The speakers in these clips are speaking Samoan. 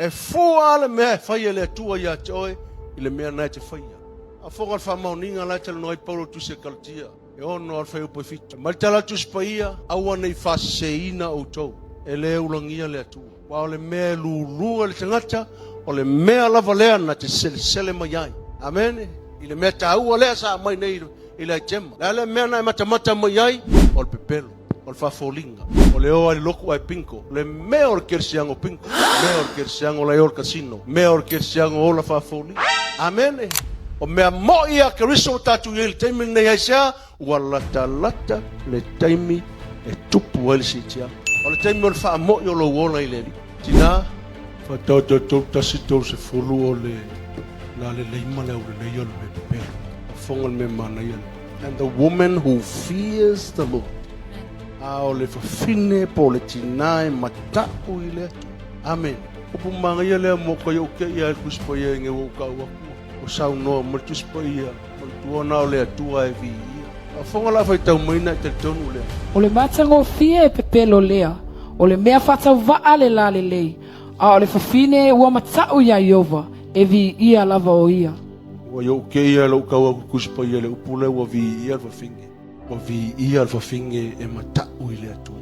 E fua le mea e fai e le Atua ia te oe i le mea na e te faia. A foga le faamaoniga la e talanoa ai Paulo i le tusi a Kalatia, e 6 le fuaiupu e 7. Fai mai le tala a le Tusi Paia, aua ne i faaseseina outou, e le ulagia le Atua. Aua o le mea e lulu e le tagata, o le mea lava lea na te selesele mai ai. Amene. I le mea taua lea sa aumai nei i le aitema. O le a le mea na e matamata mai ai? O le pepelo, o le faafoliga, o le o ai le loku ae bingo, o le mea o le kerisiano bingo, mea o le kerisiano la e o le casino, mea o le kerisiano ola faafoliga. Amene. O mea moi a Keriso ua tatou i ai i le taimi lenei aisea? Ua latalata le taimi e tupu ai le siitiaga. O le taimi o le faamoi o lou ola i le Alii. Tina, faataoto 3 1 30 o le lalelei ma le aulelei o le mea pepelo. Fofoga le mea manaia lea. And the woman who fears the Lord. A o le fafine po o le tina e mata'u i le Atua. Amene. Upu manaia lea mo ka iou keʻi a e le Tusi Paia i ge ua ou kau aku. O saunoa mai le Tusi Paia, manatua na o le Atua e viia. A fofoga la faitau mai na e talitonu lea. O le matagofie e pepelo lea, o le mea faatauvaa le lalelei, a o le fafine ua mataʻu iā Ieova, e viia lava ʻo ia. Ua iou keia e lou kau aku Tusi Paia i le upu lea ua viia le fafine. Ua viia le fafine e mataʻu i le Atua.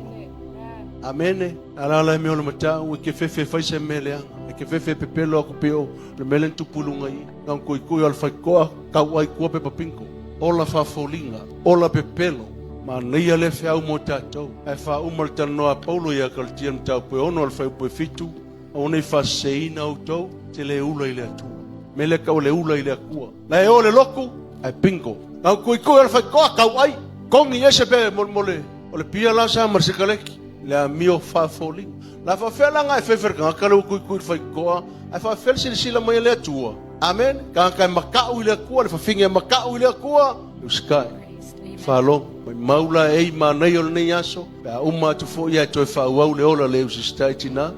Amene. Alaala e mea o le mataʻu, e ke fefe e fai se mea leaga. E ke fefe e pepelo aku pei o le mea lea na tupu i luga i i. Na ona koikoi o le faitoa, tau ai tua pepa bingo. Ola faafoliga, ola pepelo. Manaia lea feau mo tatou. Ae faauma le talanoa a Paulo ia Kalatia i le mataupu e 6 le fuaiupu e 7, Aua ne i faaseseina outou, te le ula i le Atua. Mea lea tau o le ula i le Atua. La e o le lotu, ae bingo. Na ona koikoi o le faitoa, tau ai. Kogi ese pe molemole. O le pia la sa ma le sikaleki. Le amio faafoliga. La faafefea la na e fefe le tagata lea ua tuitui i le faitoa, ae faafefea le silasila mai a le Atua? Amene. Tagata e mataʻu i le Atua, le fafine e mataʻu i le Atua, e usitai. Faalogo. Maimau la e i manaia o lenei aso, pe a uma atu foi ae toe faaauau le ola le usiusitai tina.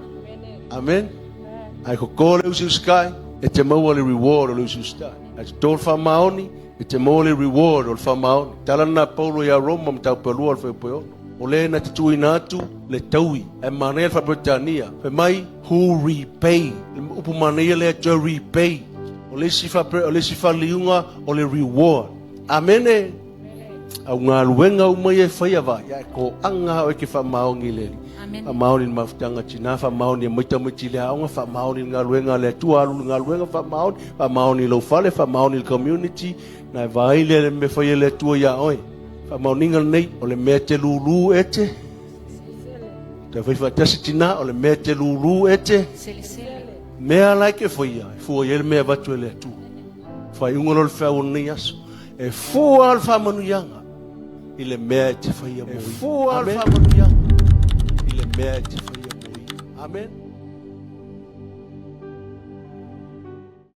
Amene. Ae koko le usiusitai, e te maua le reward o le usiusitai. Ae toto le faamaoni, E te maua le reward o le faamaoni. Tala lena a Paulo ia Roma mataupu e 2 o le fuaiupu e 6. O le na te tuuina atu le taui. Ae manaia le faa-Peretania, fai mai, who repay. Le upu manaia lea, to repay. O le isi faa o le isi faaliuga o le reward. Amene. Au galuega uma ia e faia va, ia e toaga oe ke faamaoni i le Alii. Faamaoni i le mafutaga tina, faamaoni e mai tamaiti i le aoga, faamaoni i le galuega a le Atua, alu i le galuega, faamaoni, faamaoni i lou fale, faamaoni i le community, na e vaai lea i le mea fai e le Atua iā oe. Faamaoniga lenei, o le mea e te lūlū e te, toe fai faatasi tina, o le mea e te lūlū e te, mea la e ke faia, e fua i ai le mea e avatu e le Atua. Faaiuga loa le feau o lenei aso, e fua le faamanuiaga i le mea e te faia mo ia. E fua le faamanuiaga i le mea e te faia mo ia. Amen.